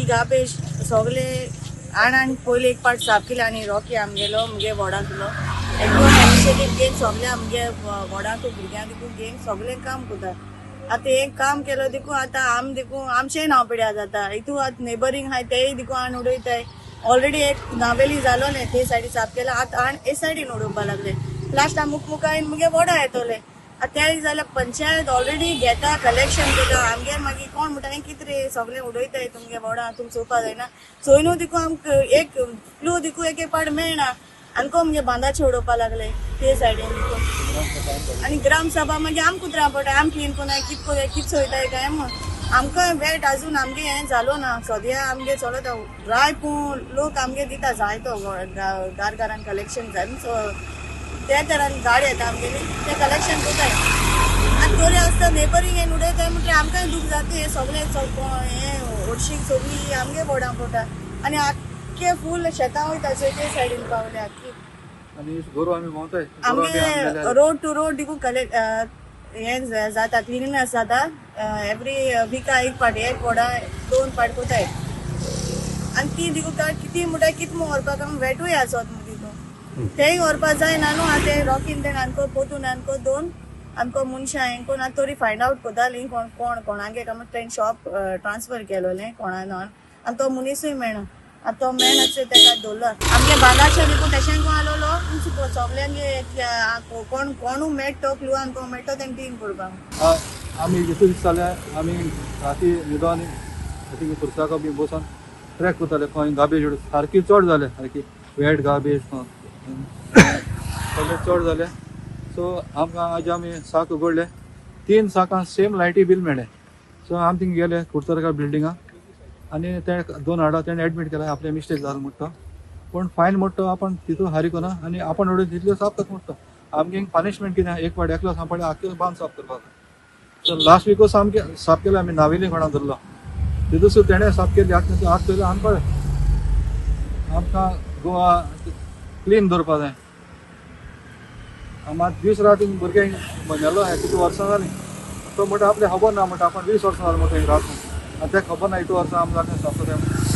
Garbage सगळे आण पयले एक पार्ट साफ केले आनी रॉकी आमगेलो मुगे वॉर्डांतलो एकदम इनिशिएटीव घेवन सगळे आमगे वॉर्डांत भुरग्यांक देखून घेवन सगळें काम करता. आतां हें काम केलो देखून आतां आम देखून आमचेंय नांव पिड्यार जाता. हितू आतां नेबरींग आहाय तेय देखून आण उडयताय. ऑलरेडी एक नावेली जालो न्ही, ते सायडी साफ केला, आतां आण हे सायडीन उडोवपा लागले. लास्ट मुख मुखार मुगे वॉर्डा येतले. आतां ते जाल्यार पंचायत ऑलरेडी घेता, कलेक्शन करता आमगे. मागीर कोण म्हणटा, हें कितें रे, सगळें उडयताय तुमगे वॉर्डा, तुम चोवपा जायना? चोयनू देखून आमकां एक क्लू देखून एक एक पाट मेळना. आनी मुगे बांदाचे उडोवपा लागले ते सायडीन देखून. आनी ग्राम सभा मागीर आमकां उतरां पडटा, आम क्लीन कोनाय, कित कोनाय, कित चोयताय काय म्हूण. आमकां वेट अजून आमगे हें जालो ना. सद्या आमगे चलता ड्राय, पूण लोक आमगे दिता जायतो घार घरान कलेक्शन जाय. सो ते तरान गाडी येता आमगेली, ते कलेक्शन करताय. आनी तोरी आसता नेबरींग हें उडयताय म्हटल्यार आमकांय दूख जाता. हें सगळें हें हरशीं सगळी आमगे बोर्डां पडटा आनी आख्खे फूल शेतां वयता ते सायडीन पावले आख्खी. आनी गोरवां आमी भोंवताय, गोरवां बी आमगे आमगेले. रोड टू रोड देखून कलेक्ट हें जाता, क्लिनिंगनेस जाता. एवरी विका एक पाट, एक वडा दोन पाट कोताय. आनी ती देखून कितें म्हणटा, कितें म्हूण व्हरपाक आमी वेटूय आसत तितून, तेय व्हरपा जायना न्हू. आतां ते रॉकीन तेण आमकां पोतून आमकां दोन आमकां मनशां हें कोण आतां तरी फायंड आवट कोतालीं कोण कोण कोणागे काय. तेणें शॉप ट्रान्सफर केलोलें कोणा आनी तो मनीसूय मेळना. आतां तो मेळना, तेका दवरला. आमगे बांदाचे देखून तशें कोण आलोलो सगल्यांगे, कोण कोणू मेळटो क्लू आमकां मेळटो तेणें क्लीन करपाक. आमी जितू दीस जाले आमी राती न्हिदोन राती पुरसाको बी बसोन ट्रॅक करताले खंय गार्बेज उडयता. सारकी चड जाले, सारकी वेट गार्बेज सगळें चड जालें. सो आमकां आज आमी साक उगडले, तीन साकां सेम लायटी बील मेळ्ळें. सो आमी थिंग गेले कुडतरकार बिल्डिंगा आनी ते दोन हाडा. तेणें एडमीट केलें, आपलें मिस्टेक जालें म्हणटा, पूण फायन म्हणटा आपण तितून हारी कोना आनी आपण उडयता तितल्यो साफ करता म्हणटा. आमगे पनिशमेंट कितें? एक फावट एकलो सांपडले, आख्खे बांद साफ करपाक. सो लास्ट विकूच सामकें साफ केलें आमी. नावेली कोणा धरलो, तितून सुद्दां तेणें साफ केली. आतां आत पयलें आमकां कळ्ळें, आमकां गोवा क्लीन दवरपा जाय. मात दीस रात भुरग्यांक मेलो हे कितली वर्सां जालीं. तो म्हणटा आपलें खबर ना म्हणटा, आपण 20 वर्सां जालीं म्हणटा रात आनी तेका खबर ना इतू वर्सां आमी जालें साफ करता.